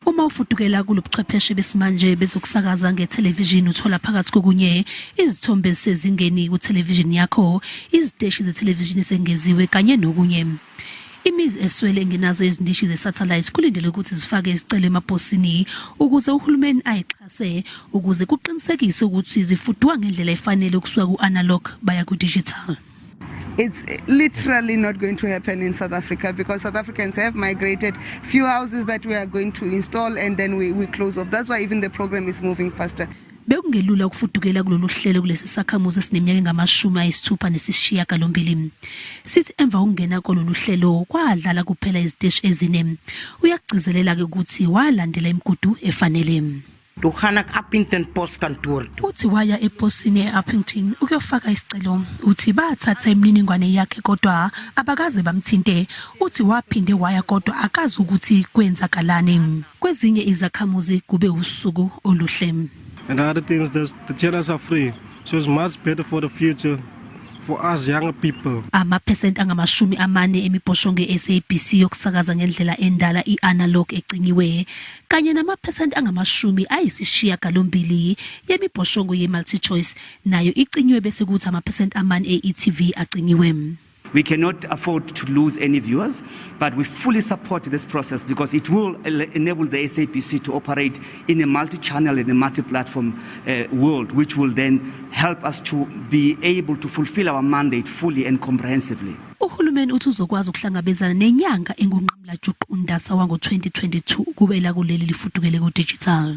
Uma ufudukela kulobuchwepheshe besimanje bezokusakaza ngethelevishini, uthola phakathi kokunye izithombe ezisezingeni kuthelevishini yakho, iziteshi zethelevishini esengeziwe kanye nokunye. Imizi eswele engenazo izindishi ze-satellite kulindeleke ukuthi zifake izicelo emaposini ukuze uhulumeni ayixhase ukuze kuqinisekiswe ukuthi zifuduka ngendlela efanele ukusuka ku-analog baya ku-digital. It's literally not going to happen in South Africa because South Africans have migrated. Few houses that we are going to install and then we close off. That's why even the program is moving faster. Bekungelula ukufudukela kulolu hlelo kulesi sakhamuzi esineminyaka engama-68. Sithi emva kokungena kololu hlelo kwadlala kuphela iziteshi ezine. Uyakugcizelela-ke ukuthi walandela imigudu efanele. Toe gaan ek Upington poskantoor toe. Uthi waya eposini e-Upington ukuyofaka isicelo. Uthi bathatha imininingwane yakhe kodwa abakaze bamthinte. Uthi waphinde waya kodwa akazi ukuthi kwenzakalani. Kwezinye izakhamuzi kube usuku oluhle. And the other thing is this, the channels are free, so it's much better for the future for us younger people. Amaphesenti angama-40 emibhoshongo ye-SABC yokusakaza ngendlela endala i-analog ecinyiwe kanye namaphesenti angama-80 yemibhoshongo ye-MultiChoice nayo icinyiwe, bese kuthi amaphesenti 4 e-e.tv acinyiwe. We cannot afford to lose any viewers, but we fully support this process because it will enable the SABC to operate in a multi-channel and a multi-platform world, which will then help us to be able to fulfill our mandate fully and comprehensively. Uhulumeni uthi uzokwazi ukuhlangabezana nenyanga engunqamlajuqu uNdasa wango-2022 ukubela kuleli lifudukele ku-digital.